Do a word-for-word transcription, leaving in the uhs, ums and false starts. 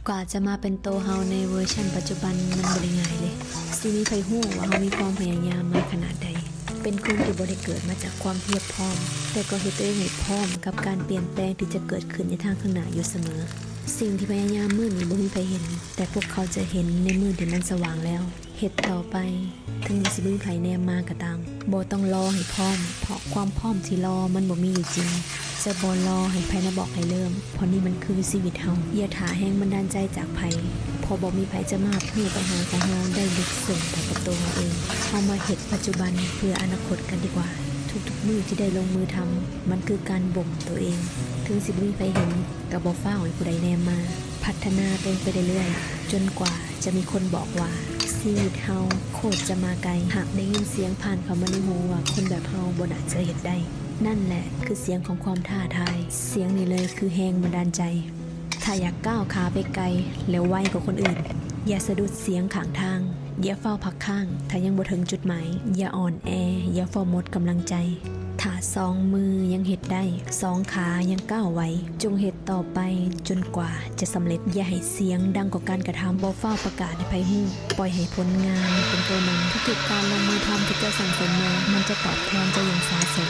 กว่าจะมาเป็นโตเฮาในเวอร์ชันปัจจุบันมันบ่ได้ง่ายเลย สิมีไผฮู้ว่าเฮามีความพยายามมาขนาดใด เป็นคนที่บ่ได้เกิดมาจากความเพียบพร้อม แต่ก็เฮ็ดตัวเองให้พร้อมกับการเปลี่ยนแปลงที่จะเกิดขึ้นในทางข้างหน้าอยู่เสมอ สิ่งที่พยายามมื้อนี้บ่มีไผเห็น แต่พวกเขาจะเห็นในมื้อที่มันสว่างแล้ว เฮ็ดต่อไป ถึงว่าสิบ่มีไผแนมมาก็ตาม บ่ต้องรอให้พร้อม เพราะความพร้อมที่รอมันบ่มีอยู่จริง จะบ่รอให้ไผมาบอกให้เริ่ม เพราะนี่มันคือชีวิตเฮา อย่าถ่าแรงบันดาลใจจากไผ เพราะบ่มีไผจะมารับรู้ปัญหาของเฮาได้ลึกซึ้งเท่ากับตัวเฮาเอง เฮามาเฮ็ดปัจจุบันเพื่ออนาคตกันดีกว่า ทุกๆมื้อที่ได้ลงมือทำ มันคือการบ่มตัวเอง ถึงสิบ่มีไผเห็น ก็บ่ฟ้าวให้ผู้ใดแนมมา พัฒนาตัวเองไปเรื่อยๆ จนกว่าจะมีคนบอกว่า ชีวิตเฮาโคตรจะมาไกล หากได้ยินเสียงผ่านเข้ามาในหูว่าคนแบบเฮาบ่น่าจะเฮ็ดได้ นั่นแหละคือเสียงของความท้าทาย เสียงนี้เลยคือแรงบันดาลใจ ถ้าอยากก้าวขาไปไกล แล้วไวกว่าคนอื่น อย่าสะดุดเสียงข้างทาง อย่าฟ้าวพักค้าง ถ้ายังบ่ถึงจุดหมาย อย่าอ่อนแอ อย่าฟ้าวหมดกำลังใจ ถ้าสองมือยังเฮ็ดได้ สองขายังก้าวไหว จงเฮ็ดต่อไปจนกว่าจะสำเร็จ อย่าให้เสียงดังกว่าการกระทำ บ่ฟ้าวประกาศให้ไผฮู้ ปล่อยให้ผลงานเป็นตัวนำ ทุกๆการลงมือทำที่เจ้าสั่งสมมา มันจะตอบแทนเจ้าอย่างสาสม